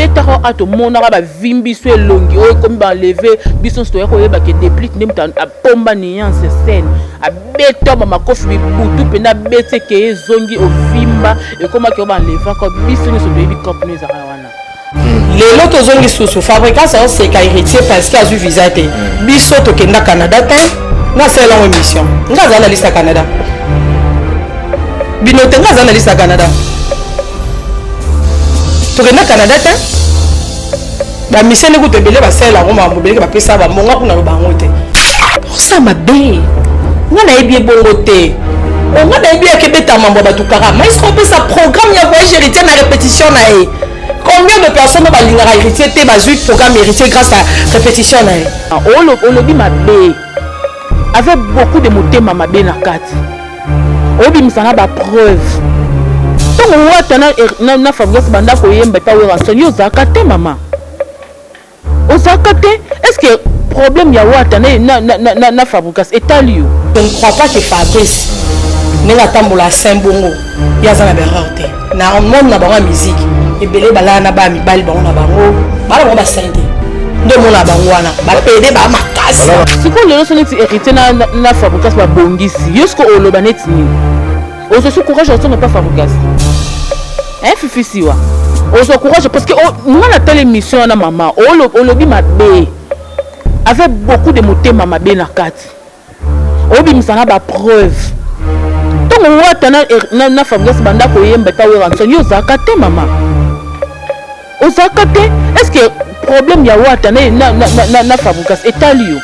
Babetaka a tomonaka bavimbi biso elongi oyo ekomi baenleve biso nyonso toya koyeba ke Deplick nde moto apomba nuance scène abeta bamakofi bibutu mpenza abeti ekeye ezongi ovimba ekomaki oyo baenlevaka biso nyonso toyebi cope no ezalaka wana. Lelo tozongi susu Fabricas aoseka Heritier parce que azwi visa te. Biso tokenda Canada te, nga asalela yango émission. Nga azala na liste ya Canada. Bino te, nga azala na liste ya Canada. Tokenda Canada te. Ba mission nde kutu ebele basalela yango makambo ebele bapesa bambongo kuna loba yango te. Osa mabe. Nga nayebi ye bongo te. Nga nayebi yake beta mambo ya bato kaka. Maestro opesa programme ya voyage Héritier na répétition na ye. Combien de personnes oyo balingaka Héritier te bazwi programme Héritier grâce à répétition na ye? Olobi mabe avec beaucoup de motema mabe na kati. Obimisa na ba preuve. Ntango wata na, na, na Fabrice banda koyemba epa Werrason, yo ozalaka te mama. Ozalaka te? Est ce que problème ya wata na, na, na, na, na Fabrice etali yo? Je ne crois pas que Fabrice ndenge atambola saint bongo ye aza na baerreur te na monde na bango ya musique ebele balala na baya mibali bango na bango bala bango basaint te nde omona bango wana bapede ba makasi. Sikoyo lelo so neti Heritier na, na, na Fabricas babongisi yo sikoyo oloba neti nini? Ozwa su courage osonga pa Fabricas hein Fifi Siwa ozwa courage parce que nga na tala émission wana mama olobi mabe avec beaucoup de motema mabe na kati obimisa na ba preuve ntango wata na, na, na Fabrice banda koyemba epa Werrason yo ozalaka te mama ozalaka te. Est ce que problème ya wata na, na, na, na, na Fabrice etali yo?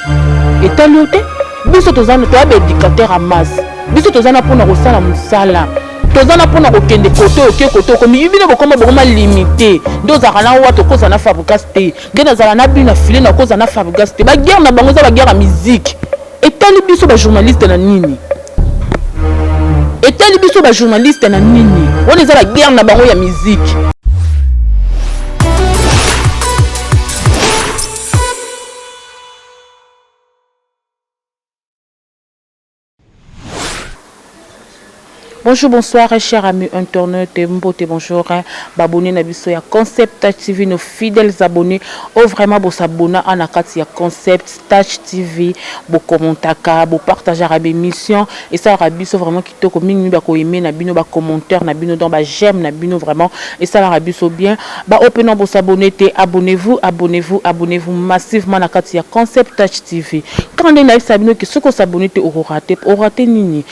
Etali yo te. Biso toza toya ba éducateur ya masse, biso toza na mpona kosala mosala, toza na mpona kokende kote oke kote okomi bino bokoma bokoma limité nde ozalaka na wata okozala na Fabrice te, nde nazala na bino na file nakozala na Fabrice te. Baguerre na bango eza baguerre ya musique, etali biso bajournaliste na nini? Etali biso bajournaliste na nini? Wana eza baguerre na bango ya musique. Bonjour, bonsoir, chers amis internautes, mbote, bonjour, babonné na biso ya Concept Touch TV, nos fidèles abonnés, oh vraiment bo s'abonna na kati ya Concept Touch TV, bo commentaka, bo partageaka ba émission, et ça biso vraiment kitoko mingi ba ko aimer na bino, ba commentaire na bino, donc ba j'aime na bino vraiment, et ça biso bien. Ba open bo s'abonner te, abonnez-vous, abonnez-vous, abonnez-vous massivement na kati ya Concept Touch TV. Quand on est na bino ki soko s'abonner te orater, orater nini?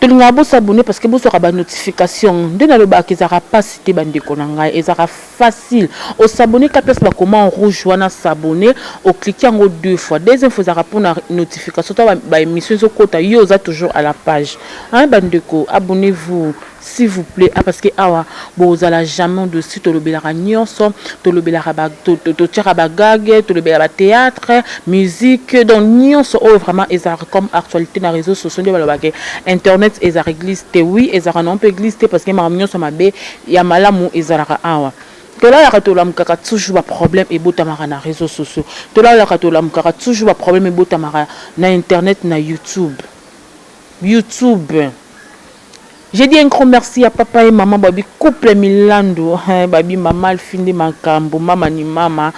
Tolingaka bosabone parce que bozwaka ba notification nde nalobaka ezalaka pasi te bandeko na ngai, ezalaka facile osabone ka place bakoma en rouge wana s'abonner, oclique yango deux fois, deuxième fois ezalaka mpona notification to ba émission ezokota yo oza toujours à la page hein bandeko, abonnez-vous s'il vous plaît, ah, parce que awa bozala jamais dessus. Tolobelaka nyonso, tolobelaka ba totiaka ba gag, tolobelaka ba théâtre, musique, donc nyonso oyo vraiment ezalaka comme actualité na réseaux sociaux. Nde balobaka internet ezalaka église te, oui ezalaka non mpe église te, parce que makambo nyonso mabe ya malamu ezalaka awa. Tolalaka tolamukaka toujours baproblème ebotamaka na réseaux sociaux, tolalaka tolamukaka toujours baproblème ebotamaka na internet, na YouTube. YouTube. J'ai dit un grand merci à papa et maman babi couple Milando, hein, babi mama alfinde makambo mama ni mama,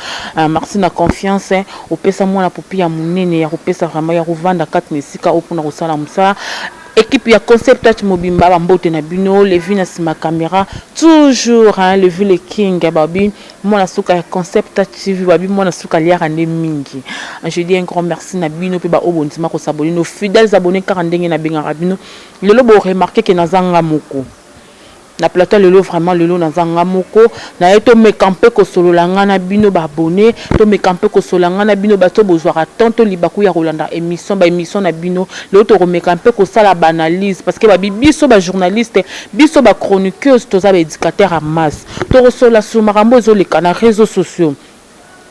merci na confiance, hein, opesa mwana popi ya munene ya kopesa vraiment ya kovanda kati na esika oyo mpona kosala mosala. Équipe ya Concept Touch mobimba bambote na bino, Levi na sima caméra toujours, hein, Levi le king babi mwana suka ya Concept Touch TV, babi mwana suka liaka nde mingi. Je dis un grand merci na bino pe ba oyo bondima kosabonner, nos fidèles abonnés kaka ndenge na bengaka bino. Lelo bo remarquer que naza nga moko na plateau lelo, vraiment lelo naza nga moko na ye. Tomeka mpe kosolola nga na bino ba abonné, tomeka mpe kosolola nga na bino bato bozwaka temps to libaku ya kolanda émission, ba émission na bino. Lelo tokomeka mpe kosala ba analyse parce que babi biso ba journaliste, biso ba chroniqueuse, toza ba éducateur ya masse. Tokosolola sur makambo ezoleka na réseaux sociaux.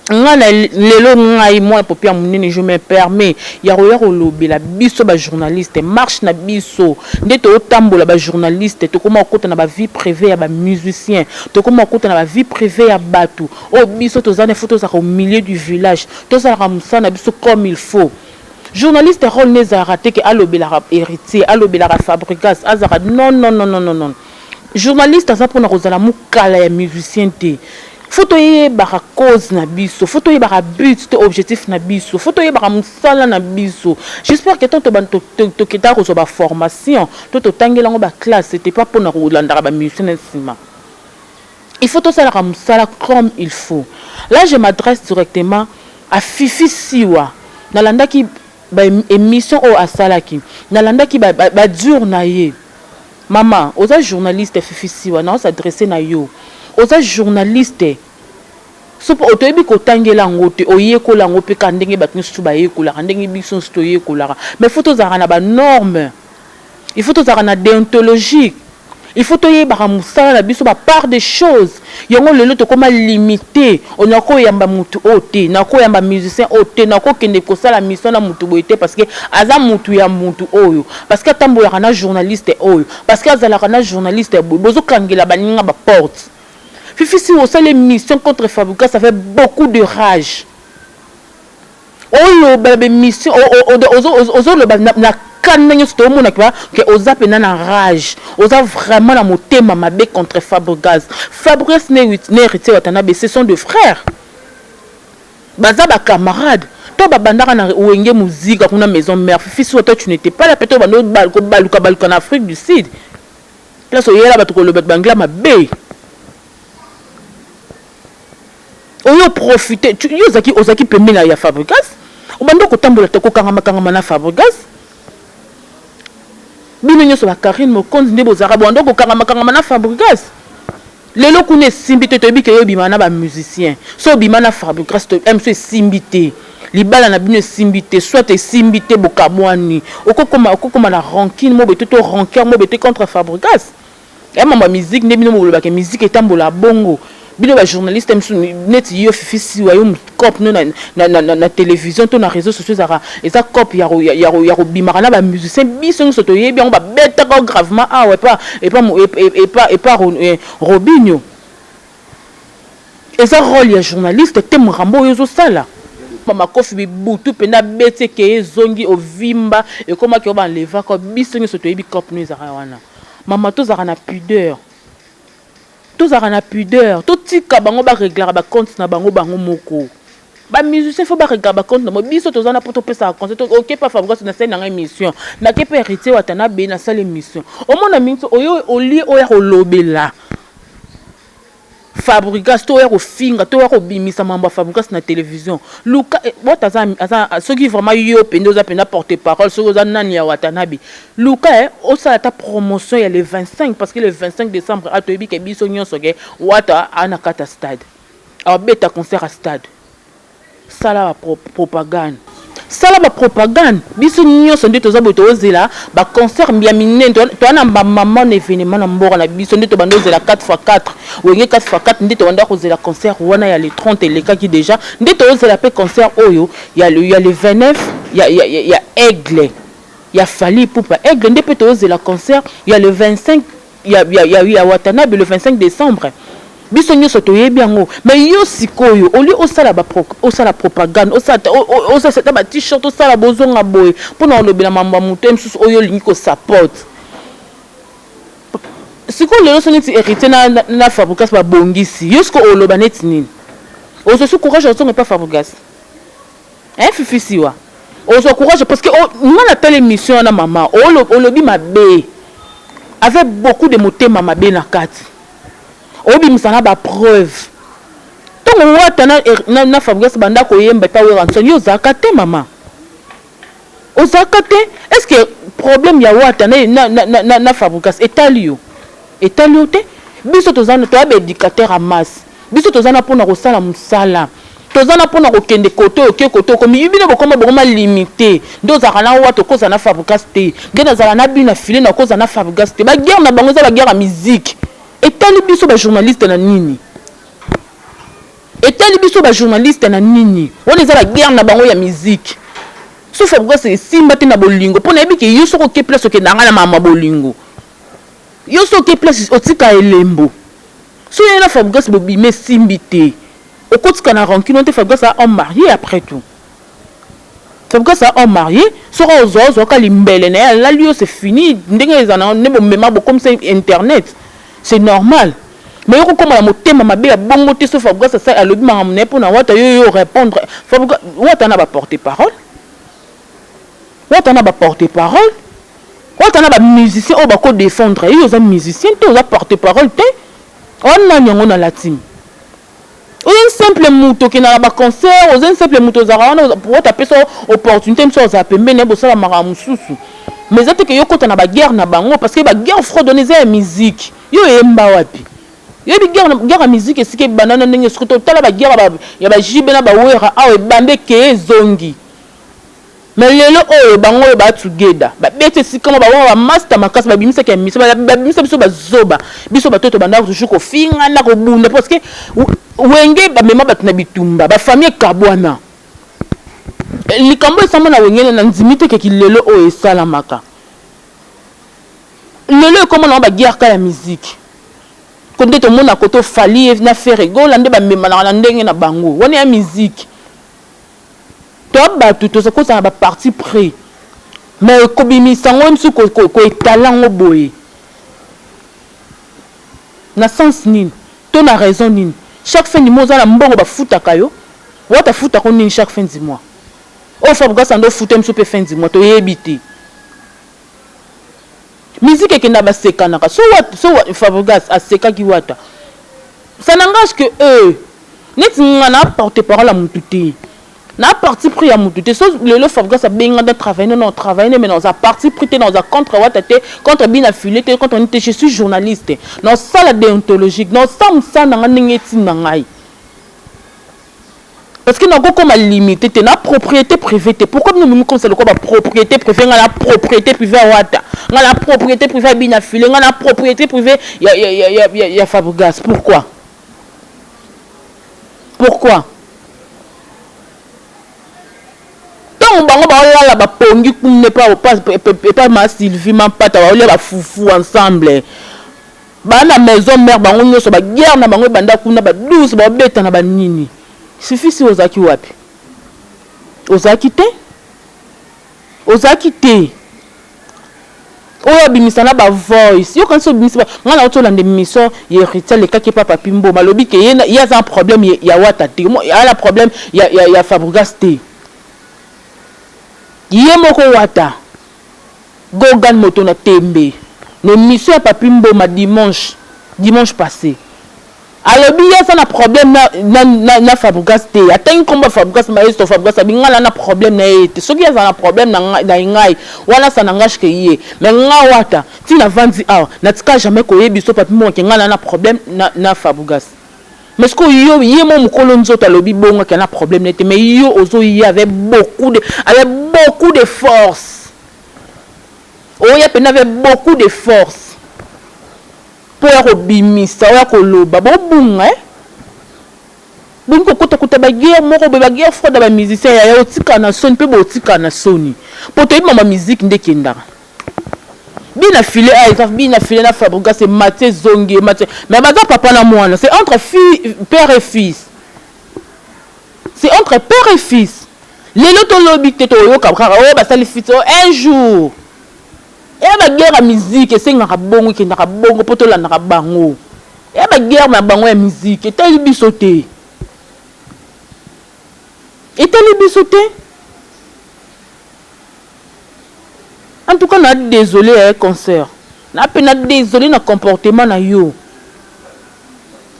Nga na lelo ngai mwana popi ya monene, je me permets ya koya kolobela biso ba journaliste marche na biso nde totambola. Ba journaliste tokoma kokota na ba vie privée ya ba musicien, tokoma kokota na ba vie privée ya bato oyo biso toza na faut tozalaka au milieu du village, tozalaka mosala na biso comme il faut. Journaliste rôle ne ezalaka te ke alobelaka Héritier, alobelaka Fabrigas, azalaka non non non non non non. Journaliste aza mpona kozala mokala ya musicien te. Faut toyebaka cause na biso, faut toyebaka but to objectif na biso, faut toyebaka mosala na biso. J'espère que tanto tokendaka kozwa ba formation to totangela yango ba classe, c'était pas mpona kolandaka ba musicien na nsima. Il faut tosalaka mosala comme il faut. Là, je m'adresse directement à Fifi Siwa. Nalandaki ba émission oyo asalaki, nalandaki ba dure na ye. Mama, oza journaliste. Fifi Siwa, na os'adresse na yo, oza journaliste. So mpo toyebi kotangela yango te, oyekola yango mpe ka ndenge bato nyonso bayekolaka, ndenge biso nyonso toyekolaka. Mais faut tozalaka na banorme, il faut tozalaka na déontologique, il faut toyebaka mosala na biso, bapart des choses. Yango lelo tokóma limité: nakoyamba mutu oyo te, nakoyamba musicien oyo te, nakokende kosala mission na mutu boye te, parce que aza mutu ya mutu oyo, parce que atambolaka na journaliste oyo, parce que azalaka na journaliste boye. Bozokangela baninga baporte. Fifi, si osala émission contre Fabregas, ça fait beaucoup de rage. Oloba baémission, ozoloba na kanda nyonso, tomonaki ke oza mpena na rage, oza vraiment na motema mabe contre Fabregas. Fabregas na Héritier Watanabe, ce sont deux frères, baza bacamarade to babandaka na Wenge Muzika kuna, Maison Mère. Fifi Siwa, toi, tu n'étais pas là peut-être, bando kobaluka baluka na Afrique du Sud, place oyela bato koloba bangla mabe. Oyo profite yo, ozalaki pembeni ya Fabregas, obanda kotambola te, kokangama-kangama na Fabregas. Bino nyonso, bakarine Mokonzi, nde bozalaka bwanda kokangama-kangama na Fabregas. Lelo kuna esimbi te, toyebi ke yo obima na bamusicien. So obima na Fabregas mso, esimbi te, libala na bino esimbi te, soit esimbi te, bokamwani, okokoma na rancune mo boye te, to rancœur mo boye te contre Fabregas. Ya mambo ya musique nde bino bolobaka, musique etambola bongo. Bino bajournaliste mosusu neti yo Fifi Siwa, yo cope no na télévision to na réseau sociaux, ezalaka eza cope ya kobimaka na bamusicien. Biso nyonso toyebi yango, babetaka gravement awa epa Robinio. Eza rôle ya journaliste te, makambo oyo ozosala. Makofi bibutu mpenza beti, ekeye, ezongi, ovimba, ekomaki oyo banlevaka. Biso nyonso toyebi cope no ezalaka wana. Mama, tozalaka na pudeur, tozalaka na pudeur, totika bango bareglaka bacompte na bango bango moko. Bamusicien faut bareglaka bacompte na bango. Biso toza na mpo topesaka conseil. Oke pa Fabregas, nasali nanga émission, nake mpe Héritier Watanabe, nasali émission. Omona mingi oyo olie oya kolobela Fabregas, to oya kofinga, to oya kobimisa mambo ya Fabregas na télévision. Luka wata aza, soki vraiment yo mpenza oza mpenza porte parole, soki oza nani ya Watanabe, luka osala ata promotion ya le 25, parce que le 25 décembre a toyebi ke biso nyonso ke Wata aa na kati ya stade, abeta concert ya stade. Sala bapropagande, sala bapropagande. Biso nyonso nde toza boye, tozela baconcert ya minene. Toza na bamama na événement na mboka na biso, nde tobanda ozela 4 x 4, Wenge 4 x 4, nde tobanda kozela concert wana ya le 30, elekaki déjà. Nde tozela mpe concert oyo ya le 29 ya Aigle, ya Fally Ipupa Aigle. Nde mpe tozela concert ya le 25 ya Watanabe, le 25 décembre. Biso nyonso toyebi yango. Mais yo sikoyo olie osala propagande, osala ata ba-t-shirt, osala bozonga boye mpona kolobela mambo ya moto mosusu oyo olingi kosupporte. Sikoyo lelo so neti Héritier na Fabregas babongisi, yo sikoyo oloba neti nini? Ozwa courage ozonga epa Fabregas, hein? Fifi Siwa, ozwa courage? Parce que nga na tala émission wana, mama, olobi mabe avec beaucoup de motema mabe na kati, obimisa na bapreuve. Ntongo Wata na Fabregas banda koyemba epa Werrason, yo ozalaka te. Mama, ozalaka te. Est ce que problème ya Wata na Fabregas etali yo? Etali yo te. Biso toza, toya baéducateur ya masse. Biso toza na mpona kosala mosala, toza na mpona kokende kote oke kote okomi. Bino bokoma limité. Nde ozalaka na Wata, okozala na Fabregas te. Nde nazala na bino na file, na okozala na Fabregas te. Baguerre na bango eza baguerre ya musique. Etali biso bajournaliste na nini? Etali biso bajournaliste na nini? Wana eza baguerre na bango ya musique. So Fabregas esimba te na bolingo, mpo nayebi ke yo soki oke place, okendanga na mama bolingo. Yo soki oke place, otika elembo. So ye na Fabregas bobima, esimbi te, okotika na rancune te. Fabregas aza homme marié. Après tout, Fabregas aza homme marié. Soki ozwa, ozwaka limbele na ye, alali yo, c'est fini. Ndenge eza na nde bomema, bokomisa internet, c'est normal. Mais yo kokoma na motema mabe ya bongo te so Fabregas asali alobi makambo na ye mpo na Wata yo yo répondre Fabregas Wata na ba porte parole Wata na ba porte parole Wata na ba musicien oyo bako défendre ye oza musicien te oza porte parole te oza nani yango na la team oza un simple moto okenda na ba concert oza un simple moto ozalaka wana Wata apesa opportunité mosusu ozala pembeni ya bosala makambo mosusu mais eza te ke yo kota na ba guerre na bango parce que ba guerre froide wana eza ya musique. Yo oyemba wapi? Yoyebi guerre guerre ya musique esika ebanda na ndenge soki totala ba guerre ya ba JB na ba Werra awa ebanda ekeye ezongi. Mais lelo oyo bango oyo ba together ba beti esika moko bango ba masta makasi ba bimisaki ya mission ba bimisa biso ba zoba biso bato tobanda toujours kofingana kobunda parce que wenge ba mema bato na bitumba ba famille ekabwana likambo esama na wenge na ndimi te ke lelo oyo esalamaka. Lelo ekoma nango ba guerre ka ya musique. Ko nde tomona koto Fally na Ferre Gola nde ba memanaka na ndenge na bango. Wana ya musique. Toa batu toza kozala na ba parti pris. Mais kobimisa ngo msu ko ko etaler ngo boye. Na sens nini? To na raison nini? Chaque fin du mois oza na mbongo ba futaka yo? Wata afutaka yo nini chaque fin du mois? Oyo Fabregas ando futa ye msu pe fin du mois toyebi te. Musique ekenda basekanaka so wat so Fabregas asekaki wata ça n'engage que eux neti nga na porte parole ya mutu te na parti pris ya mutu te so lelo Fabregas abengi nga na travailler non non travailler mais naza parti pris te naza contre wata te contre bina filet te contre nini te je suis journaliste naosala déontologique naosala mosala na nga ndenge etinda ngai. Parce que nako koma limite te na propriété privée te. Pourquoi bino mimi comme ça lokola ba propriété privée nga na propriété privée ya Wata, nga na propriété privée ya Bina Filet, nga na propriété privée ya ya ya ya, ya, ya Fabregas. Pourquoi? Pourquoi? Tango bango baolala bapongi kuna epa epa ma Sylvie Mampata baolia ba fufu ensemble. Ba na maison mère bango nioso ba guerre na bango ebanda kuna ba 12 bao betana ba nini suffit si ozalaki wapi ozalaki te ozalaki te oyo abimisa na ba voice yo kanisi obimisi ba nga na olanda emission ya héritier alekaki epa papi mboma alobi ke ye ye aza na problème ya wata te aza na problème ya, ya, ya fabregas te ye moko wata Gogan moto na tembe na emission ya papy mboma dimanche dimanche passe alobi ye aza na problème na, na, na, na Fabregas te atangi kombo ya Fabregas maestro Fabregas abi nga na na problème na ye te soki aza na problème na, na ngai wana ça n'engage que ye mais nga wata ti na vandi awa natika jamais koyebi so papy mboma ke nga na na problème na, na Fabregas mais sikoyo yo ye mo mokolo nzoto alobi bongo ke na problème na ye te mais yo ozoya avec beaucoup de avec beaucoup de force oya pena avec beaucoup de force mpo ya kobimisa oya koloba bobunga eh? Bolingi kokota kota ba guerre moko boye ba guerre froide ya ba musiciens yaya otika na soni pe botika na soni po toyebi mama musique nde ekendaka bina filet ah eza bina filet na Fabregas emati ezongi emati mais baza papa na mwana c'est entre fille père et fils c'est entre père et fils lelo tolobi te toyoka kaka oyo basali fils oh, un jour Eya ba guerre ya musique esengaka bongo ekendaka bongo po tolandaka bango eya ba guerre na bango ya musique etali biso te etali biso te en tout cas na desole ya concert na pe na desole na comportement na yo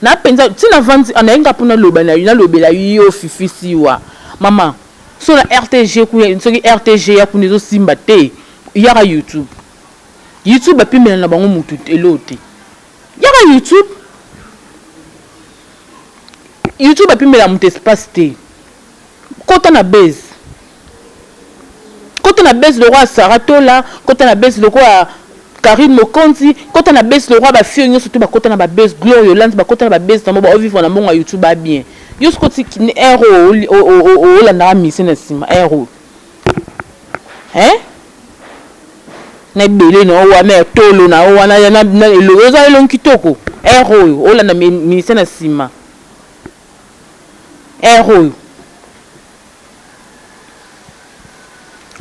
na penza ti na vandi naye nga po naloba na nalobela yo fifi siwa mama so na rtg kuna soki rtg ya kuna ezosimba te Yaka YouTube. YouTube bapimela na bango mutu eloo te. Yaka YouTube. YouTube bapimela mutu espace te. Kota na base. Kota na base lokola Sarah Tola, kota na base lokola Karine Mokonzi, kota na base lokola ba fille nyonso tu bakota na ba base Gloria Olanzi bakota na ba base na bango ba vivre na mbongo ya YouTube ba bien. Yo siko ti heure olandaka mise na sima heure Hein? Na ebele na yo wana ya tolo na yo wana na na elongi oza elongi kitoko heure oyo olanda ministère na sima heure oyo.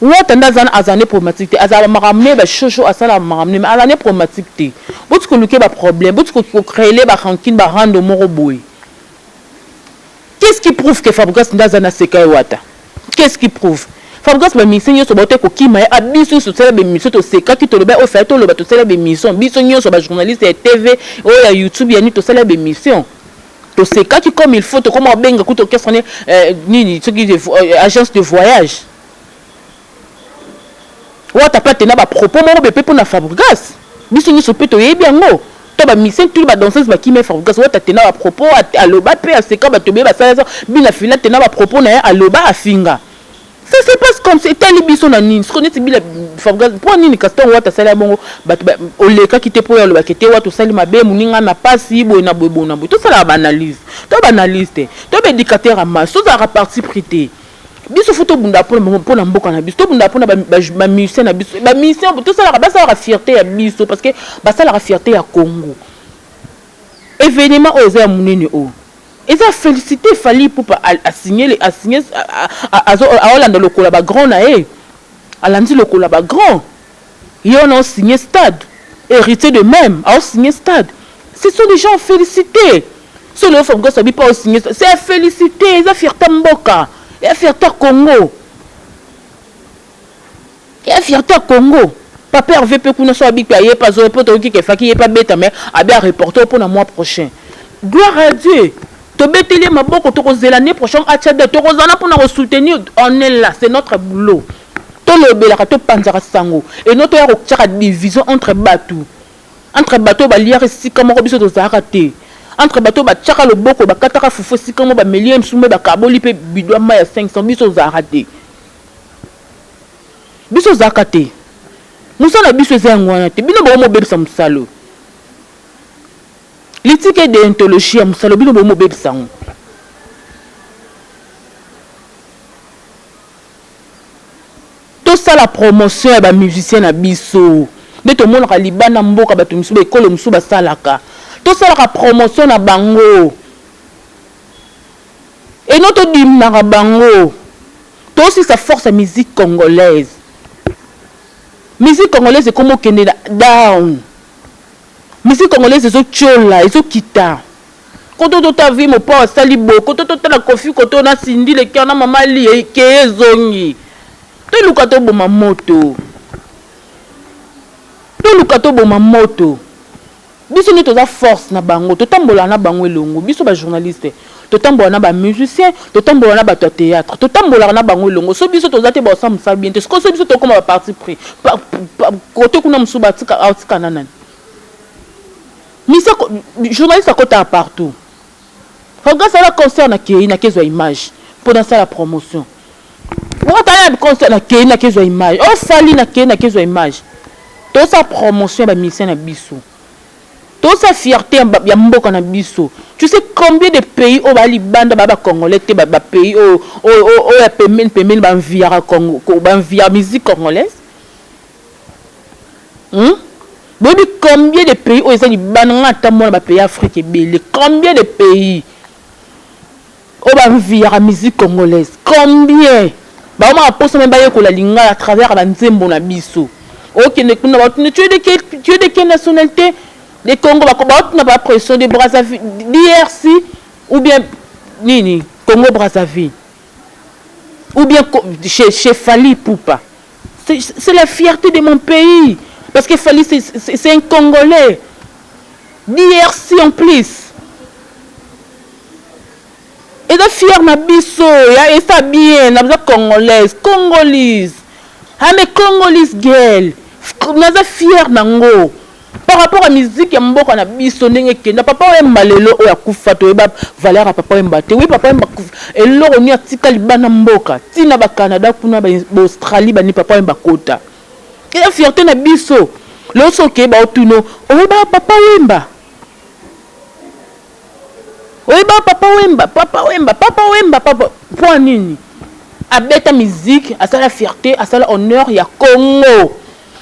Wata nde aza aza nde problematique te azala makambo ne ba shosho asala makambo ne mais aza nde problematique te boti koluke ba problème boti ko créer ba rancune ba rando moko boye qu'est-ce qui prouve que Fabregas nde aza na seka ye wata qu'est-ce qui prouve Fabregas ba musiciens nyonso baote kokima ye a biso nyonso tosala ba émission tosekaki toloba oyo fallait toloba tosala ba émission biso nyonso ba journaliste ya TV oyo ya YouTube ya nini tosala ba émission tosekaki comme il faut tokoma obenga kutu orchestre ne euh, nini soki euh, agence de voyage Wata pe atena ba propos moko boye pe pona Fabregas. Biso nioso pe toyebi yango. To ba musiciens tout ba danseuses ba kimi Fabregas. Wata atena ba propos aloba pe aseka batu ebele basala ça. Bina Fila atena ba propos na ye aloba afinga. Ça se passe comme ça etali biso na nini? Sikoyo neti bila Fabregas po nini kasi tango Wata asali bongo batu ba olekaki te po ye alobaki te Wata osali mabe muninga na pasi boye na boye boye na boye. Tosalaka ba analyse. To ba analyse te. To ba educateur ya masse. Tozalaka parti pris te. Biso faut tobunda pona mboka na biso, tobunda pona ba musiciens na biso, ba musiciens tosalaka basalaka fierté ya biso parce que basalaka fierté ya Congo. Evenement oyo eza ya munene oyo eza félicité Fally Ipupa a signer a signer aolanda lokola ba grand na ye, alandi lokola ba grand ye wana o signer stade, héritier de même ao signer stade. Ce sont des gens félicités. Soki lelo Fabregas abi pa o signer c'est à feliciter eza fierté mboka ya fierté Congo ya fierté Congo papa Hervé pe kuna so abi pe aye pa zo po toyoki ke faki ye pa beta mais abi a reporter po na mois prochain gloire à Dieu tobeteli ye maboko tokozela année prochaine atia date tokozala mpona kosoutenir on est là c'est notre boulot tolobelaka topanzaka sango eno toya kotiaka division entre bato Entre bato oyo baliaka esika moko biso tozalaka te. Entre bato oyo batiaka loboko bakataka fufu esika moko bameli ye mosusu mpe bakaboli mpe bidon ya mayi ya 500 biso tozalaka te. Biso tozalaka te. Mosala na biso eza yango wana te. Bino bokomi kobebisa mosala oyo. Litike et deontologie ya mosala oyo bino bokomi kobebisa yango. Tosala promotion ya ba musiciens na biso nde tomonaka libanda mboka batu misusu ba ekolo misusu basalaka. Tosalaka promotion na bango et non to diminuaka bango. Tosilisa force ya musique congolaise. Musique congolaise ekomi okende down. Musique congolaise ezo tiola, ezo kita. Koto tota vie mopao asali boye, koto totala Koffi koto na Cindy le coeur na mama Li ekeye ezongi. Toluka toboma moto. Toluka toboma moto. Biso nde toza force na bango, totambolaka na bango elongo. Biso ba journalistes totambolaka na ba musiciens, totambolaka na bato ya theatre, totambolaka na bango elongo. Soki biso toza te bakosala mosala bien te. Sikoyo soki biso tokoma ba parti pris, cote kuna mosusu batika aotika na nani? Misa journaliste akotaka partout. Regarde sala concert na keyi na kezwa image mpo nasala promotion. Wata ya concert na keyi na kezwa image. Oh Fally na keyi na kezwa image. Tosala promotion ya ba musiciens na biso. Tosala fierté ya mboka na biso. Tu sais combien de pays oyo ba libanda ba ba congolais te ba pays oyo oyo ya pembeni pembeni ba enviaka Congo ba enviaka musique congolaise? Hum? Boyebi combien de pays oyo eza libanda nga ata mwana ba pays Afrique ebele combien de pays oyo ba enviaka musique congolaise combien bakomaka mposa me bayekola lingala à travers ba nzembo na biso okende kuna baotuna tu es de quelle, tu es de quelle nationalité de Congo baotuna ba pression de Brazzaville DRC ou bien nini Congo Brazzaville ou bien chez, chez Fally Ipupa C'est la fierté de mon pays. Parce que Fally, c'est un Congolais. DRC en plus. Eza fier na biso, ya esa bien, naza congolaise, congolese. I'm a Congolese girl. Naza fier nango. Par rapport à musique ya mboka na biso ndenge ekenda papa wemba lelo oyo akufa toyeba valeur ya papa wemba te oui papa wemba eloko nini atika libanda mboka tina ba Canada kuna ba Australie bani papa wemba kota eza fierté na biso lelo soki okeye baotuno oyeba papa wemba Oyeba papa wemba papa wemba papa wemba papa mpo nini abeta musique asala fierté asala honneur ya Congo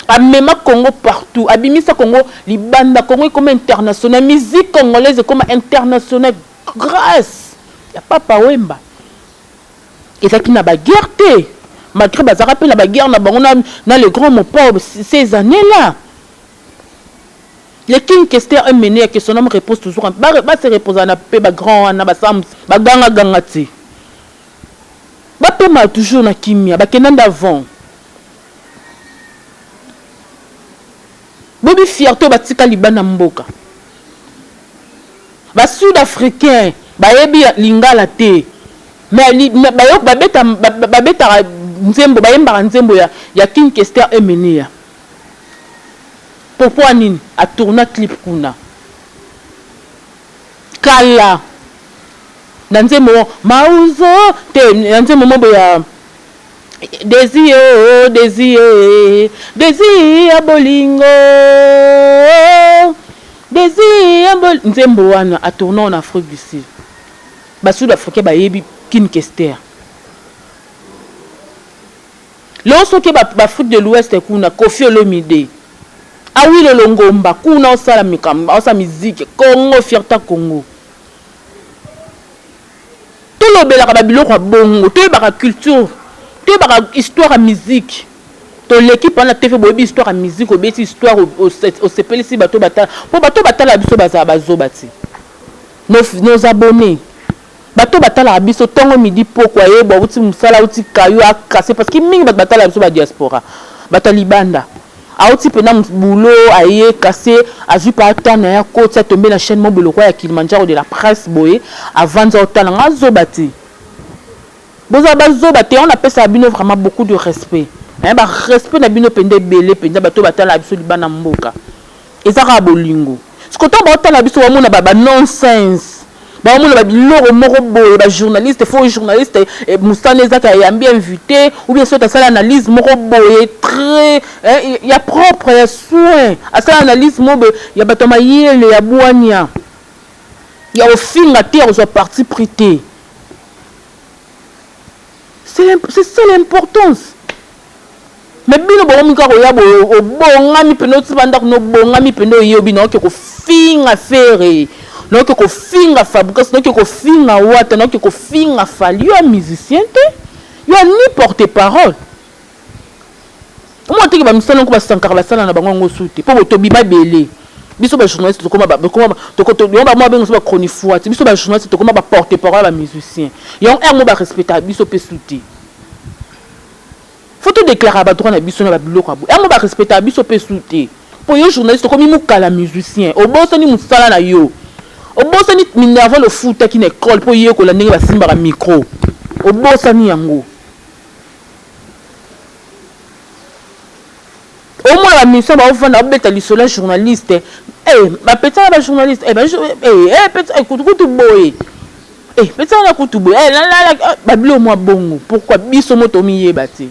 amema Congo partout abimisa Congo libanda Congo ekoma international musique congolaise ekoma international grâce ya papa wemba ezalaki na ba guerre te. Malgré bazalaka mpe na baguerre na bango na le grand Mopao ces années là. Le King Kester Emeneya que son âme repose toujours en ba, ba se reposa na pe ba grand wana ba sams ba ganga ganga ti. Ba pema toujours na kimia ba kenda nda vent. Bobi fierté ba tika libanda mboka. Ba sud africain bayebi lingala te mais babeta babetaka nzembo bayembaka nzembo ya, ya King Kester Emeneya. Pourquoi nini a tourna clip kuna kala na nzembo mauzo te na nzembo mobo ya Desi oh desi eh desi ya bolingo desi ya bol nzembo wana a tourna en Afrique du Sud ba sud africain bayebi Kin Kester. Lelo soki ba Afrique de l'ouest kuna koffi olomide awilo longomba kuna osala osala musique congo fierta congo tolobelaka ba biloko ya bongo toyebaka culture toyebaka histoire ya musique toleki pana TV boyebi histoire ya musique obeti histoire osepelisi bato batala po bato batala biso bazala bazoba ti nos abonnes Bato oyo batalaka biso tongo midi pokwa ye bo awuti musala awuti caillou a casse parce que mingi bato batalaka biso ba diaspora bato ya libanda awuti pena boulot aye casse azui pa temps naye akoti a tombe na chaine moko boye lokola ya Kilimanjaro de la presse boye avandi aotala nga zoba te bozala ba zoba te yango napesaka bino vraiment beaucoup de respect hein ba respect na bino penza ebele penza bato oyo batalaka biso libanda mboka Eza kaka bolingo. Sikoyo tango bao tala biso bao mona ba non sense. Bao mona ba biloko moko boye ba journaliste faux journaliste musala eza ke ayambi invite ou bien soit asali analyse moko boye très ya propre ya soin asali analyse moko boye ya bato ya mayele ya bwania ya kofinga te ya kozwa parti pris te. C'est ça l'importance. Mais bino bokomi kaka koya boye obongami pende oti ba ndako no obongami pende oye obi naoke kofinga Ferre naoke kofinga Fabregas naoke kofinga Wata naoke kofinga Fally yo musicien te yo ni porte parole omona teke ba misala nko ba sankara basala na bango yango su te po tobima ebele biso ba journaliste tokoma ba tokoma yango ba mwa benga biso ba chronifuati biso ba journaliste tokoma ba porte parole ya ba musicien yango heure moko ba respectaka biso pe su te. Faut to declaraka ba droit na biso na ba biloko ya boye. Yango ba respectaka biso pe su te. Po yo journaliste okomi mukala musicien, obosani musala na yo. Obosani minerval ofutaki na ecole po oyekola ndenge ba simbaka micro. Obosani yango. Omona ba musiciens bao vanda bao beta lisolo ya journaliste. Eh ba petit wana ba journaliste eh ba eh petit kutu boye. Eh petit wana kutu boye eh la ba biloko mwa bongo pourquoi biso mo tomiyeba te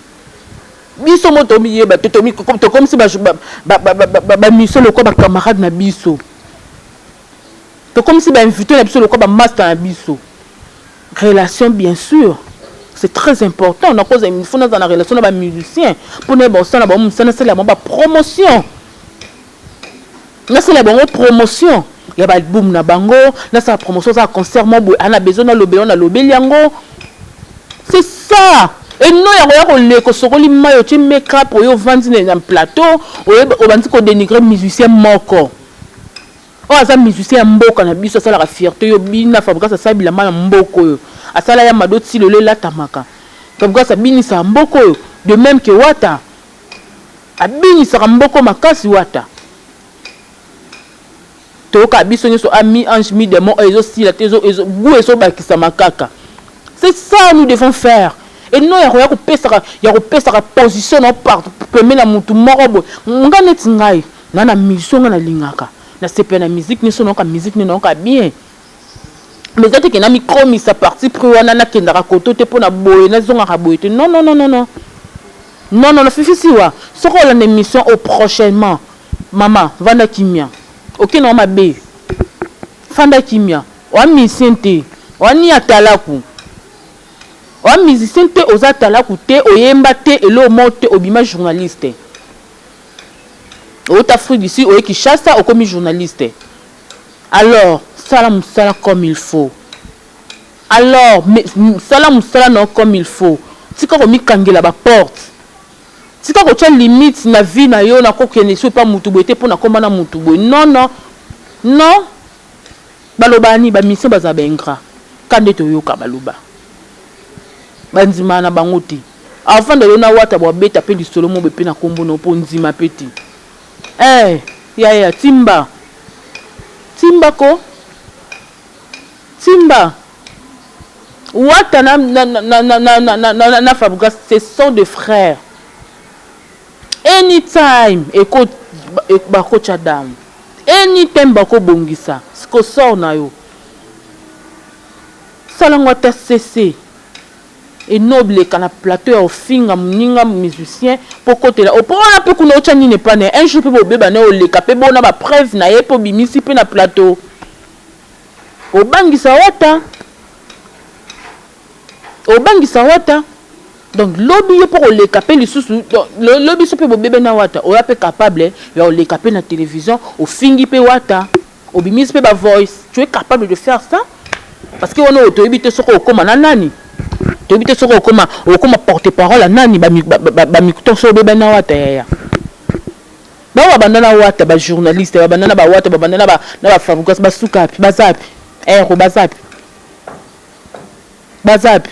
biso mo tomiyeba te tokomisi ba musiciens lokola ba camarade na biso tokomisi ba invité na biso lokola ba master na biso relation bien sûr c'est très important nakoza il faut nazala na relation na ba musiciens mpo nayeba kosala bango mosala nasala bango ba promotion Nasala bango promotion ya ba album na bango, nasala promotion oza concert moko boye, ana besoin nalobela yango nalobeli yango. C'est ça! Et non ya koya koleka osokoli mayi otie make up oye ovandi na plateau oye obandi ko denigrer musicien moko oyo aza musicien ya mboka na biso asalaka fierte yo bina Fabregas asala bilamba na mboka oyo asala ya mado ti lelo elatamaka Fabregas abinisaka mboka oyo de meme que Wata Abinisaka mboko makasi wata. Toyoka biso nyoso a mi ange mi demon oyo ezo sila te ezo ezo gout ezo bakisama kaka. C'est ça nous devons faire. Et non ya koya kopesaka ya kopesaka position na par pembeni ya mutu moko boye. Nga neti ngai na na mission nga nalingaka. Na sepela na musique nyoso nayoka musique nde nayoka bien. Mais eza te ke namikomisa parti pris wana nakendaka koto te pona boye nazongaka boye te non non non non non. Non non fifi siwa soki olanda emission oyo prochainement maman vanda kimia oke na yo mabe fanda kimia oa musicien te oa ni atalaku oa musicien te oza atalaku te oyemba te eloko moko te obima journaliste owuta afrique du sud oye kinshasa okomi journaliste alors sala musala comme il faut Alors sala musala na yo comme il faut. Tika komikangela ba porte. Tika kotia limite na vie na yo nako kende lisusu epa mutu boye te po nakoma na mutu boye non non non balobaka nini ba musiciens bazala ba ingrat ka nde toyoka baloba ba ndimaka na bango te avanda yo na wata bo abeta pe lisolo moko boye pe na kombo na yo po ondima pe te eh yaya timba timba ko Timba. Wata na na na na na na na na Fabregas ce sont des frères. Anytime eko bakotia damu. Anytime bako bongisa. Siko sort na yo. Sala ngo ata sese. Enobleka na plateau ya ofinga muninga musicien po kotela opo wana pe kuna otia nini epa na ye un jour pe bobeba naye oleka pe bona ba preuve na ye pe obimisi pe na plateau. Obangisa wata obangisa wata donc lobi yo pe koleka pe lisusu lobi so pe bobebe na wata oya pe capable ya oleka pe na television ofingi pe wata obimisi pe ba voice tu es capable de faire ça parce que wana oyo toyebi te soki okoma na nani toyebi te soki okoma okoma porte parole ya nani ba ba ba micton so obebe na wata yaya Ba oyo ba banda na wata ba journaliste ba banda na ba wata ba banda na ba na ba fabregas ba suka wapi baza wapi ero baza wapi baza wapi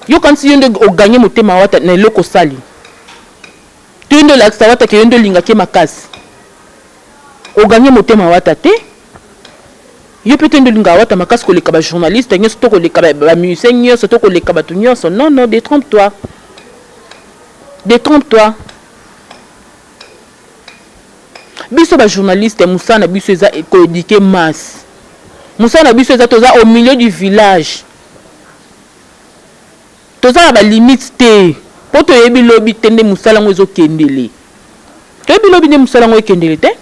yo kanisi yo nde o gagne motema wata na eloko osali to yo nde olakisa wata ke yo nde olingaki ye makasi o gagne motema wata te yo pe te nde olingaka wata makasi koleka ba journaliste nyonso to koleka ba, ba musicien nyonso to koleka bato nyonso non non détrompe toi détrompe toi Biso ba journaliste musala na biso eza ko eduquer masse. Musala na biso eza toza au milieu du village. Toza na ba limite te po toyebi lobi te nde musala ngo ezo kendele. Toyebi lobi nde musala ngo ekendele te.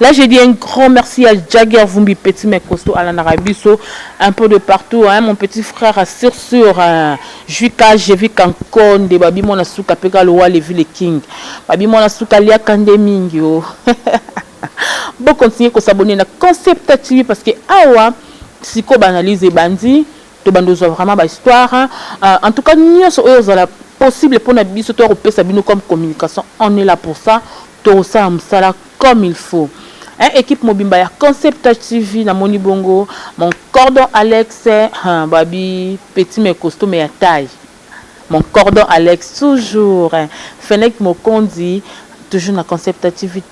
Là, j'ai dit un grand merci à Jagger Vumbi, petit mais costaud, Alan Arabiso, un peu de partout, hein, mon petit frère à sur sur, hein, Juka, j'ai vu Kankon, de Babi Mona Souka, Peka Loa, Levi le King, Babi Mona Souka, Lia Kande Mingi, oh. Bon, continuez à s'abonner à Concept TV parce que, awa, siko banalise bandi, to bando vraiment ba histoire, hein. Euh, en tout cas, nyonso oyo ozala possible pour na biso to kopesa bino comme communication, on est là pour ça. Tokosala musala comme il faut hein equipe mobimba ya concept TV na moni bongo mon cordon Alex hein babi petit mais costaud mais ya taille mon cordon Alex toujours hein Fenech Mokonzi toujours na concept TV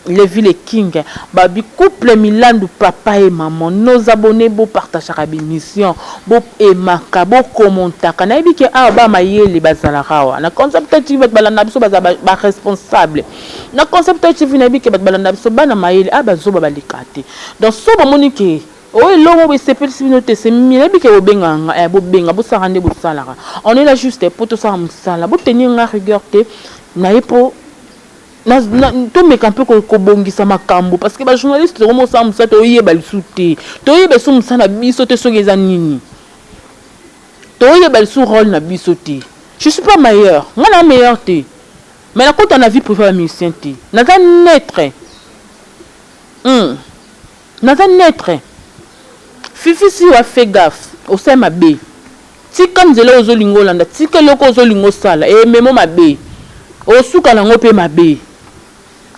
Levi le King babi couple Milandu papa et maman nos abonnés bo partageaka b'emission bo aimaka bo commentaka nayebi ke awa ba mayele bazalaka awa na concept TV bato balanda biso baza ba responsable na concept TV nayebi ke bato balanda biso bana mayele a bazoba baleka te donc so bomoni ke oyo eloko moko esepelisi bino te se nayebi ke bobengaka nga eh, bobenga bosalaka nde bosalaka on est là juste po tosala mosala botenir nga rigueur te naye po tomeka mpe kobongisa makambo parce que ba journaliste tokomi kosala mosala toyeba lisusu te toyeba lisusu mosala na biso te soki eza nini toyeba lisusu role na biso te je suis pas meilleur nga na meilleur te mais nakota na vie privée ya musicien te naza neutre hmm. Naza neutre. Fifi siwa fait gaffe osali mabe tika nzela oyo ozolinga olanda tika eloko oyo ozolinga osala ememo mabe osuka nango pe mabe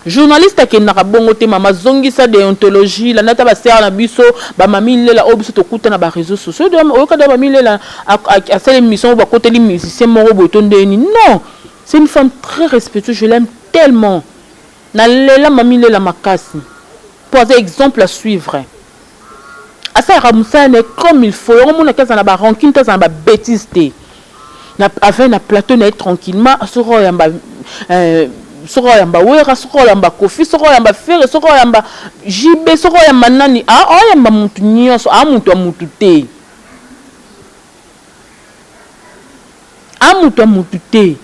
journaliste akendaka bongo te mama zongisa deontologie landa ata ba sœur na biso ba mami lela oyo biso tokuta na ba réseaux sociaux oyoka da mami lela asali émission oyo bakoteli musicien moko boye to ndenge nini non c'est une femme très respectueuse je l'aime tellement Na lela mami lela makasi po aza exemple à suivre asalaka musala naye comme il faut yango omonaki aza na ba rancune te aza na ba betise te na avai na plateau naye tranquillement soki oyamba euh, soki oyamba wera soki oyamba kofi soki oyamba fere soki oyamba jb soki oyamba nani oyamba mutu nyonso a mutu ya mutu te a mutu ya mutu te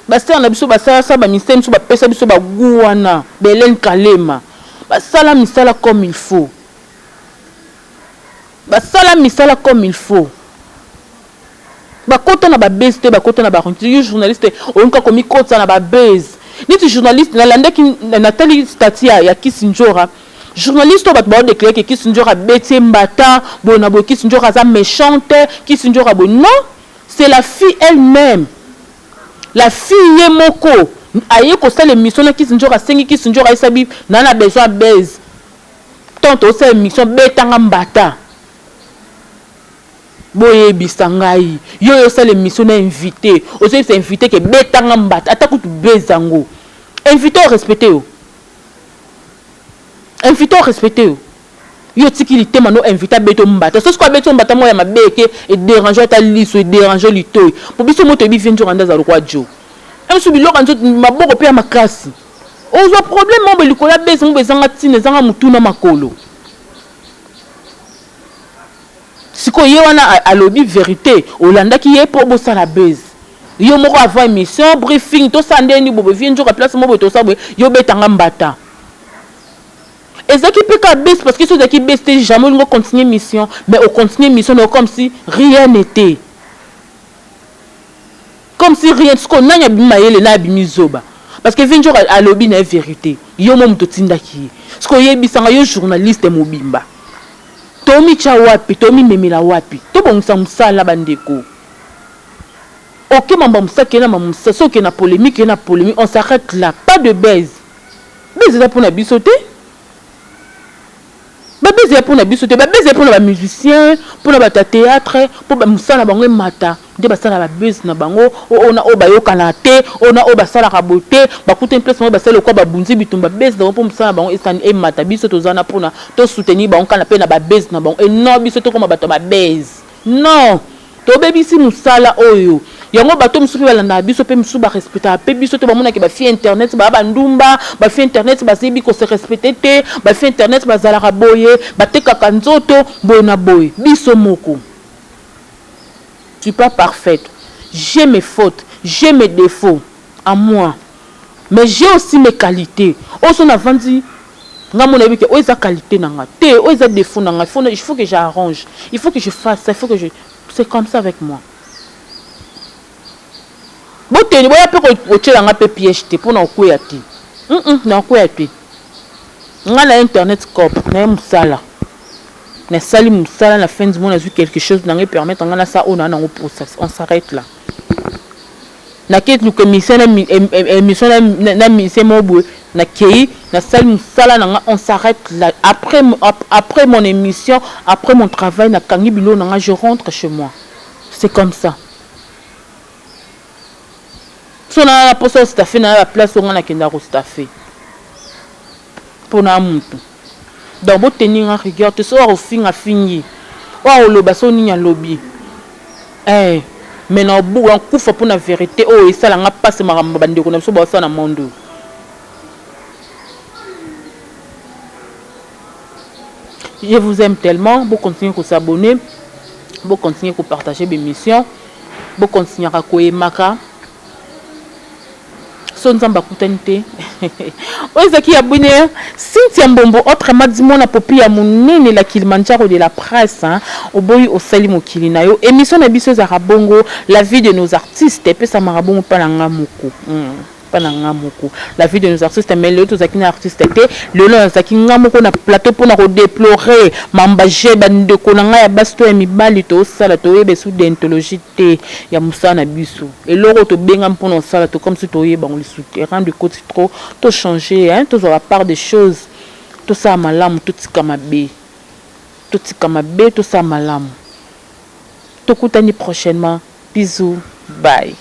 Ba sœur na biso basala sala ba mystère biso bapesa biso ba gout wana ba Helène Kalema basala misala comme il faut basala misala comme il faut bakota na ba buzz te bakota na ba yo journaliste olingi kaka komikotisa na ba buzz. Neti journaliste nalandaki natali statut ya, ya Kisi Ndjora. Journaliste oyo bato bao déclarer que Kisi Ndjora abeti ye mbata boye na boye, Kisi Ndjora aza méchante, Kisi Ndjora boye. Non, c'est la fille elle-même. La fille ye moko aye kosala émission na Kisi Ndjora, asengi Kisi Ndjora, ayesabi na na besoin ya buzz. Tant tosala émission betanga mbata. Boyebisa ngai, yo oyo osala émission na invité, ozoyebisa invité ke betanga mbata, ata kutu buzz yango. Invité orespecte yo, invité orespecte yo. Yo otiki litema no invité abeti yo mbata. So sikoyo abeti yo mbata moko ya mabe eke edérange ata liso, edérange litoi. Po biso mo toyebi vie nzoka nde aza lokwa jo mosu biloko ya nzoto maboko mpe ya makasi. Ozwa problème moko boye likolo ya buzz moko ezanga ntina, ezanga motu na makolo. Sikoyo ye wana alobi vérité, olandaki ye mpo bosala buzz. Yo moko avant émission, briefing, tosala ndeni boye, vie nzoka place moko boye, tosala boye, yo betanga mbata. Ezalaki mpe ka buzz, parce que so ezalaki buzz te, jamais olingi ocontinue mission. Mais ocontinue mission na comme si rien n'était, comme si rien. Sikoyo nani abimi mayele na abimi zoba? Parce que vie nzoka alobi na ye vérité, yo mo moto otindaki ye. Sikoyo oyebisanga, yo journaliste mobimba, tomitya wapi? Tomimemela wapi? Tobongisa mosala, bandeko. Oke mamba mosala, kende na mosala. Soki okende na polémique, kende na polémique. On s'arrête là, pas de buzz. Buzz eza mpona biso te, babuzz eza mpona biso te. Babuzz eza mpona bamusicien, mpona bato ya théâtre, mpo mosala na bango emata nde basala babuzz na bango. Oyo na oyo bayokana te, oyo na oyo basalaka boye te, bakutani place bango, basali lokwa babunzi bitumba, buzz na bango mpo mosala na bango esani emata. Biso toza na mpona tosoutenir bango kana mpe na babuzz na bango. Eno biso tokoma bato ya babuzz? Non, tobebisi mosala oyo. Yango bato mosusu mpe balandaka biso mpe mosusu barespectaka mpe biso te. Bamonaki bafille internet baya bandumba, bafille internet bazebi kose respecter te, bafille internet bazalaka boye, batekaka nzoto boye na boye. Biso moko, je suis pas parfaite, j'ai mes fautes, j'ai mes défauts à moi, mais j'ai aussi mes qualités. Oyo so navandi nga mona, yebi ke oyo eza qualité na nga te, oyo eza défaut na nga, il faut que j'arrange, il faut que je fasse ça, il faut que je, c'est comme ça avec moi. Boteni boya mpe kotiela nga mpe piège te mpona kokweya te. Na kokweya te. Nga na internet cop naye mosala, nasali mosala, na fin du mois nazwi quelque chose na ngai permettre nga nasala oyo naa nango posa. On s'arrête là. Nakei luka émission na émission na musicien moko boye, nakei nasali mosala na nga, on s'arrête là. Après mon émission, après mon travail, nakangi biloko na nga, je rentre chez moi. C'est comme ça. So na na mposa ostaffe na baplace oyo nga nakendaka kostaffe mpona mutu. Donc boteni nga rigueur te. So akofinga fingi, oyo akoloba so nini alobi, eh, mais na nakufa mpona vérité. Oyo esalanga mpasi, makambo bandeko na biso baosala na monde oyo. Je vous aime tellement. Bocontinue kos'abonner, bocontinue kopartager bémission, bocontinuaka koyemaka. So Nzambe akutani te. Oyo ezalaki ya bino Cynthia Mbombo, autrement dit mwana popi ya monene, la Kilimanjaro de la presse, hein. Oboyi osali mokili na yo. Émission na biso ezalaka bongo, la vie de nos artistes epesamaka bongo mpa na nga moko, mpa na nga moko, la vie de nos artistes. Mais lelo tozalaki na artiste te. Lelo nazalaki nga moko na plateau mpona kodéplorer mambaje bandeko na ngai ya basi to ya mibali. Tosala, toyeba esu déontologie te ya mosala na biso. Eloko oyo tobenga mpona osala to comme si toyeba yango lisusu te. Rendre ekoti trop. Tochanger, hein, tozwa la part des choses, tosala malamu, totika mabe, totika mabe, tosala malamu. Tokutani prochainement. Bisous, bye.